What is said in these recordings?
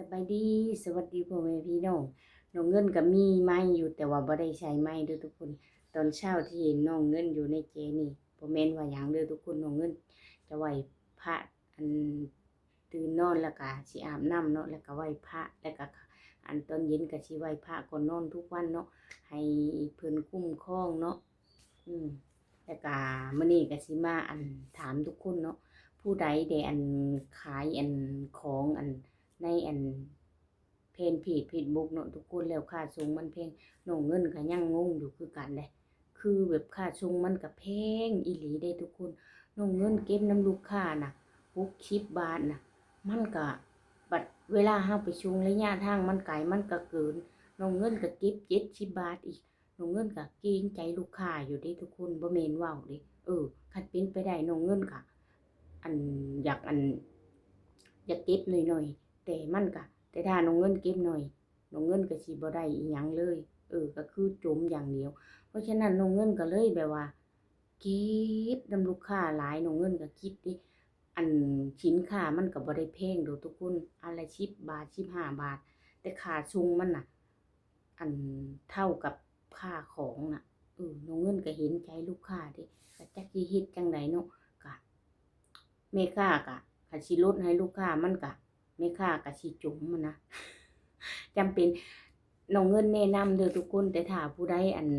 ສະບາຍດີ ສະຫວັດດີພໍ່ແມ່ພີ່ນ້ອງ. ນ້ອງເງິນກໍມີໄມຢູ່ ແຕ່ວ່າບໍ່ໄດ້ໃຊ້ໄມເດີທຸກຄົນ. ຕອນເຊົ້າທີ່ເຫັນນ້ອງເງິນຢູ່ໃນແຈນີ້ ບໍ່ແມ່ນວ່າຫຍັງເດີທຸກຄົນ. ນ້ອງເງິນຈະໄຫວ້ພະ ອັນ ຕື່ນນອນແລ້ວກະຊິອາບນ້ຳເນາະ ແລ້ວກະໄຫວ້ພະ ແລ້ວກະ ອັນ ຕອນເຢັນກະຊິໄຫວ້ພະກ່ອນນອນທຸກວັນເນາະ ໃຫ້ເພິ່ນຄຸ້ມຄອງເນາະ. ອືມ ແລ້ວກະມື້ນີ້ກະຊິມາ ອັນ ຖາມທຸກຄົນເນາະ ຜູ້ໃດແດ່ ອັນ ຂາຍ ອັນ ຂອງ ອັນ ໃນ ອັນ ແຟນເພຈເຟສບຸກເນາະທຸກຄົນ ແລ້ວຄ່າສົ່ງມັນແພງ. ນ້ອງເງິນກໍຍັງງົງຢູ່ຄືກັນເດ້ ຄືແບບຄ່າສົ່ງມັນກໍແພງອີ່ຫຼີເດ້ທຸກຄົນ. ນ້ອງເງິນເກັບນຳລູກຄ້ານະ ຫົກສິບບາດນະ ມັນກໍ ບັດເວລາເຮົາໄປສົ່ງໄລຍະທາງມັນໄກ ມັນກໍເກີນ. ນ້ອງເງິນກໍເກັບເຈັດສິບບາດອີກ. ນ້ອງເງິນກໍເກງໃຈລູກຄ້າຢູ່ເດ້ທຸກຄົນ ບໍ່ແມ່ນເວົ້າເດ້. ເອີ ຄັນເປັນໄປໄດ້ນ້ອງເງິນກໍ ອັນ ຢາກ ອັນ ຢາກເກັບໜ້ອຍໆ ແຕ່ມັນກະ ແຕ່ຖ້ານ້ອງເງິນເກັບໜ້ອຍ ນ້ອງເງິນກະຊິບໍ່ໄດ້ອີ່ຫຍັງເລີຍ. ເອີ ກະຄືຈົມຢ່າງດຽວ. ເພາະສະນັ້ນນ້ອງເງິນກະເລີຍແບບວ່າ ເກັບນຳລູກຄ້າຫຼາຍ. ນ້ອງເງິນກະຄິດເດ້ ອັນ ສິນຄ້າມັນກະບໍ່ໄດ້ແພງດອກທຸກຄົນ ອັນລະສິບບາດ ສິບຫ້າບາດ ແຕ່ຄ່າສົ່ງມັນນະ ອັນ ເທົ່າກັບຄ່າຂອງນະ. ເອີ ນ້ອງເງິນກະເຫັນໃຈລູກຄ້າເດ້ ກະຈັກຊິເຮັດຈັ່ງໃດເນາະ. ກະ ແມ່ຄ້າກະ ຄັນຊິລົດໃຫ້ລູກຄ້າ ມັນກະ ແມ່ຄ້າກະຊິຈົມຫັ້ນນະ. ຈຳເປັນ ນ້ອງເງິນແນະນຳເດີທຸກຄົນ ແຕ່ຖ້າຜູ້ໃດ ອັນ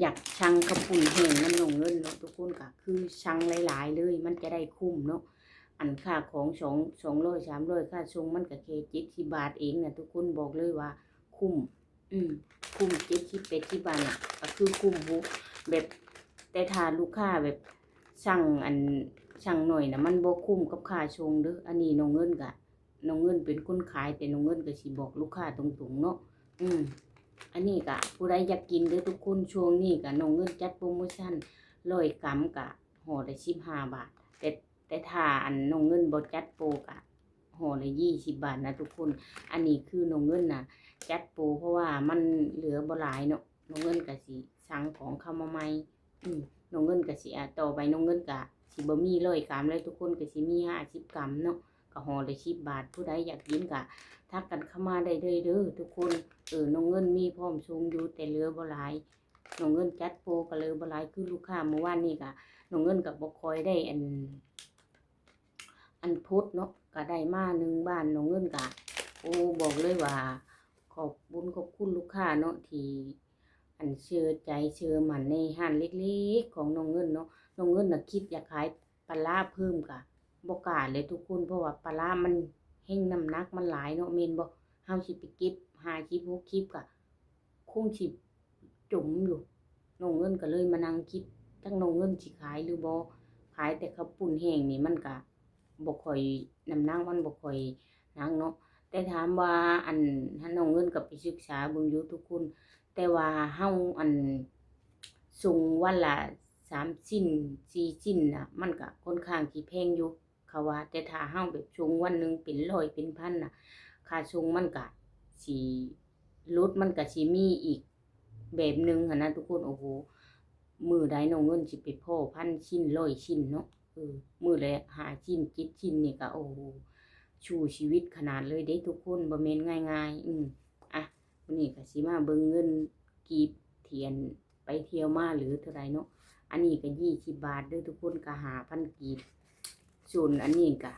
ຢາກສັ່ງເຂົ້າປຸ້ນແຫ້ງນຳນ້ອງເງິນເນາະທຸກຄົນ ກະຄືສັ່ງຫຼາຍໆເລີຍ ມັນຈະໄດ້ຄຸ້ມເນາະ. ອັນຄ່າຂອງສອງ ສອງຮ້ອຍ ສາມຮ້ອຍ ຄ່າສົ່ງມັນກະແຄ່ເຈັດສິບບາດເອງນະທຸກຄົນ ບອກເລີຍວ່າຄຸ້ມ. ອືມ ຄຸ້ມ ເຈັດສິບ ແປດສິບບາດນະ ກໍຄືຄຸ້ມຢູ່ ແບບ ແຕ່ຖ້າລູກຄ້າແບບສັ່ງ ອັນ ສັ່ງໜ້ອຍນະ ມັນບໍ່ຄຸ້ມກັບຄ່າສົ່ງເດີ. ອັນນີ້ນ້ອງເງິນກະ ນ້ອງເງິນເປັນຄົນຂາຍ ແຕ່ນ້ອງເງິນກໍຊິບອກລູກຄ້າຕົງໆເນາະ. ອືມ ອັນນີ້ກະຜູ້ໃດຢາກກິນເດີທຸກຄົນ ຊ່ວງນີ້ກະນ້ອງເງິນຈັດໂປຣໂມຊັນ ຮ້ອຍກຳກະຫໍ່ລະສິບຫ້າບາດ ແຕ່ ແຕ່ຖ້າ ອັນ ນ້ອງເງິນບໍ່ຈັດໂປຣກະ ຫໍ່ລະຊາວບາດນະທຸກຄົນ. ອັນນີ້ຄືນ້ອງເງິນນະຈັດໂປຣ ເພາະວ່າມັນເຫຼືອບໍ່ຫຼາຍເນາະ ນ້ອງເງິນກະຊິສັ່ງຂອງເຂົ້າມາໃໝ່. ອືມ ນ້ອງເງິນກະຊິ ອາ ຕໍ່ໄປນ້ອງເງິນກະຊິບໍ່ມີຮ້ອຍກຳແລ້ວທຸກຄົນ ກະຊິມີຫ້າສິບກຳເນາະ ກະຫໍ່ລະສິບບາດ. ຜູ້ໃດຢາກກິນກະທັກກັນເຂົ້າມາໄດ້ເລີຍເດີທຸກຄົນ. ເອີ ນ້ອງເງິນມີພ້ອມສົ່ງຢູ່ ແຕ່ເຫຼືອບໍ່ຫຼາຍ ນ້ອງເງິນຈັດໂປຣກະເຫຼືອບໍ່ຫຼາຍ. ຄືລູກຄ້າມື້ວານນີ້ກະ ນ້ອງເງິນກະບໍ່ຄ່ອຍໄດ້ ອັນ ອັນໂພສເນາະ ກະໄດ້ມາໜຶ່ງບາດ. ນ້ອງເງິນກະ ໂອ້ ບອກເລີຍວ່າຂອບບຸນຂອບຄຸນລູກຄ້າເນາະ ທີ່ ອັນ ເຊື່ອໃຈເຊື່ອໝັ້ນໃນຮ້ານເລັກໆຂອງນ້ອງເງິນເນາະ. ນ້ອງເງິນນະຄິດຢາກຂາຍປາຫຼ້າເພີ່ມກະບໍ່ກ້າເລີຍທຸກຄົນ ເພາະວ່າປາຫຼ້າມັນແຮງ ນ້ຳໜັກມັນຫຼາຍເນາະ ແມ່ນບໍ່? ເຮົາຊິໄປເກັບຫ້າສິບ ຫົກສິບກະ ຄົງຊິຈົມຢູ່. ນ້ອງເງິນກໍເລີຍມານັ່ງຄິດ ຈັກນ້ອງເງິນຊິຂາຍຫຼືບໍ່ ຂາຍແຕ່ເຂົ້າປຸ້ນແຫ້ງນີ້ ມັນກະບໍ່ຄ່ອຍ ນ້ຳໜັກມັນບໍ່ຄ່ອຍໜັກເນາະ. ແຕ່ຖາມວ່າ ອັນ ນ້ອງເງິນກໍໄປສຶກສາເບິ່ງຢູ່ທຸກຄົນ ແຕ່ວ່າເຮົາ ອັນ ສົ່ງວັນລະສາມຊິ້ນ ສີ່ຊິ້ນນະ ມັນກະຂ້ອນຂ້າງຊິແພງຢູ່ ເຂົາວ່າ. ແຕ່ຖ້າເຮົາແບບສົ່ງວັນໜຶ່ງເປັນຮ້ອຍເປັນພັນນະ ຄ່າສົ່ງມັນກະຊິ ລົດມັນກະຊິມີອີກແບບໜຶ່ງຫັ້ນນະທຸກຄົນ. ໂອ້ໂຫ ມື້ໃດນ້ອງເງິນຊິໄປພໍ້ພັນຊິ້ນ ຮ້ອຍຊິ້ນເນາະ. ເອີ ມື້ລະຫ້າຊິ້ນ ເຈັດຊິ້ນນີ້ກະ ໂອ້ໂຫ ສູ້ຊີວິດຂະໜາດເລີຍເດ້ທຸກຄົນ ບໍ່ແມ່ນງ່າຍໆ. ອືມ ອ່ະ ມື້ນີ້ກະຊິມາເບິ່ງເງິນກີບທີ່ ອັນ ໄປທ່ຽວມາເຫຼືອເທົ່າໃດເນາະ. ອັນນີ້ກະຊາວບາດເດີທຸກຄົນ ກະຫ້າພັນກີບ ສ່ວນອັນນີ້ກະ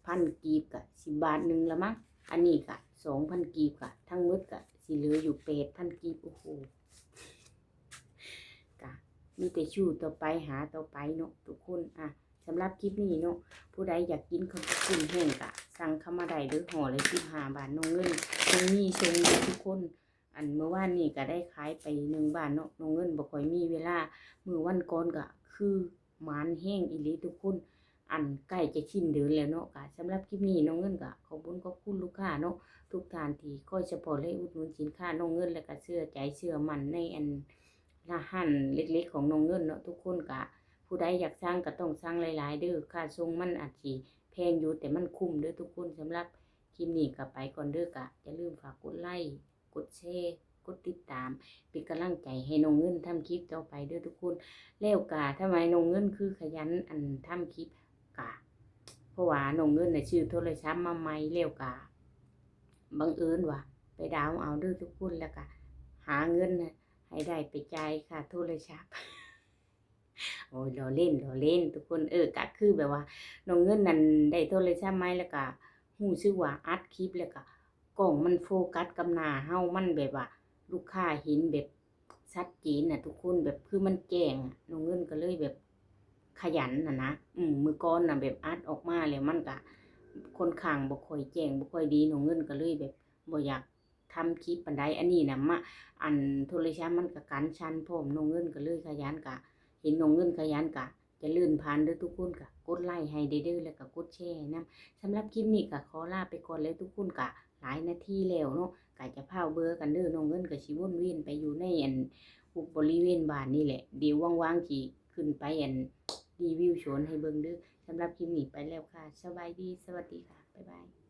ພັນກີບກະຊິບາດໜຶ່ງລະມັ້ງ. ອັນນີ້ກະສອງພັນກີບ ກະທັງໝົດກະຊິເຫຼືອຢູ່ແປດພັນກີບ. ໂອ້ໂຫ ກະມີແຕ່ສູ້ຕໍ່ໄປ ຫາຕໍ່ໄປເນາະທຸກຄົນ. ອ່ະ ສຳລັບຄລິບນີ້ເນາະ ຜູ້ໃດຢາກກິນເຂົ້າປຸ້ນແຫ້ງກະສັ່ງເຂົ້າມາໄດ້ເດີ ຫໍ່ລະສິບຫ້າບາດ. ນ້ອງເງິນຍັງມີສົ່ງຢູ່ທຸກຄົນ. ອັນ ມື້ວານນີ້ກະໄດ້ຂາຍໄປໜຶ່ງບາດເນາະ ນ້ອງເງິນບໍ່ຄ່ອຍມີເວລາ. ມື້ວັນກ່ອນກະຄືໝານແຮງອີ່ຫຼີທຸກຄົນ ອັນ ໃກ້ຈະສິ້ນເດືອນແລ້ວເນາະ. ກະສຳລັບຄລິບນີ້ນ້ອງເງິນກະຂອບບຸນຂອບຄຸນລູກຄ້າເນາະ ທຸກທ່ານທີ່ຄອຍຊັບພອດ ແລະ ອຸດໜູນສິນຄ້ານ້ອງເງິນ ແລະ ກະເຊື່ອໃຈເຊື່ອໝັ້ນໃນ ອັນ ຮ້ານເລັກໆຂອງນ້ອງເງິນເນາະ. ທຸກຄົນກະ ຜູ້ໃດຢາກສັ່ງກະຕ້ອງສັ່ງຫຼາຍໆເດີ ຄ່າສົ່ງມັນອາດຊິແພງຢູ່ ແຕ່ມັນຄຸ້ມເດີທຸກຄົນ. ສຳລັບຄລິບນີ້ກະໄປກ່ອນເດີ ກະຢ່າລືມຝາກກົດໄລ ກົດແຊ ກົດຕິດຕາມ ເປັນກຳລັງໃຈໃຫ້ນ້ອງເງິນທຳຄລິບຕໍ່ໄປເດີທຸກຄົນ. ແລ້ວກະທຳໄມນ້ອງເງິນຄືຂະຫຍັນ ອັນ ທຳຄລິບ ກະ ເພາະວ່ານ້ອງເງິນນະຊື້ໂທລະສັບມາໃໝ່ ແລ້ວກະ ບັງເອີນວ່າໄປດາວເອົາເດີທຸກຄົນ ແລ້ວກະຫາເງິນໃຫ້ໄດ້ໄປຈ່າຍຄ່າໂທລະສັບ. ໂອ້ຍ ລໍ້ຫຼິ້ນ ລໍ້ຫຼິ້ນທຸກຄົນ. ເອີ ກະຄືແບບວ່ານ້ອງເງິນນັ້ນໄດ້ໂທລະສັບໃໝ່ ແລ້ວກະຮູ້ສຶກວ່າອັດຄລິບ ແລ້ວກະກ້ອງມັນໂຟກັສກັບໜ້າເຮົາ ມັນແບບວ່າລູກຄ້າເຫັນແບບຊັດເຈນນະທຸກຄົນ ແບບຄືມັນແຈ້ງອະ. ນ້ອງເງິນກໍເລີຍແບບຂະຫຍັນຫັ້ນນະ. ອືມ ມື້ກ່ອນນະແບບອັດອອກມາແລ້ວມັນກະຄ່ອນຂ້າງບໍ່ຄ່ອຍແຈ້ງ ບໍ່ຄ່ອຍດີ ນ້ອງເງິນກໍເລີຍແບບບໍ່ຢາກ ທຳຄລິບປານໃດ. ອັນນີ້ນະ ມາ ອັນໂທລະສັບມັນກະກັນສັ່ນພ້ອມ ນ້ອງເງິນກໍເລີຍຂະຫຍັນ. ກະເຫັນນ້ອງເງິນຂະຫຍັນກະຈະເລື່ອນຜ່ານເດີທຸກຄົນ. ກະກົດໄລໃຫ້ແດ່ເດີ ແລ້ວກະກົດແຊໃຫ້ນຳ. ສຳລັບຄລິບນີ້ກະຂໍລາໄປກ່ອນແລ້ວທຸກຄົນ. ກະຫຼາຍນາທີແລ້ວເນາະ ກະຈະຟ້າວເບື່ອກັນເດີ. ນ້ອງເງິນກະຊິວົນວຽນໄປຢູ່ໃນອັນຮູບບໍລິເວນບ້ານນີ້ແຫຼະ. ດຽວວ່າງໆຊິຂຶ້ນໄປອັນຣີວິວສວນໃຫ້ເບິ່ງເດີ. ສຳລັບຄລິບນີ້ໄປແລ້ວຄ່ະ. ສະບາຍດີ ສະຫວັດດີຄ່ະ. ບາຍບາຍ.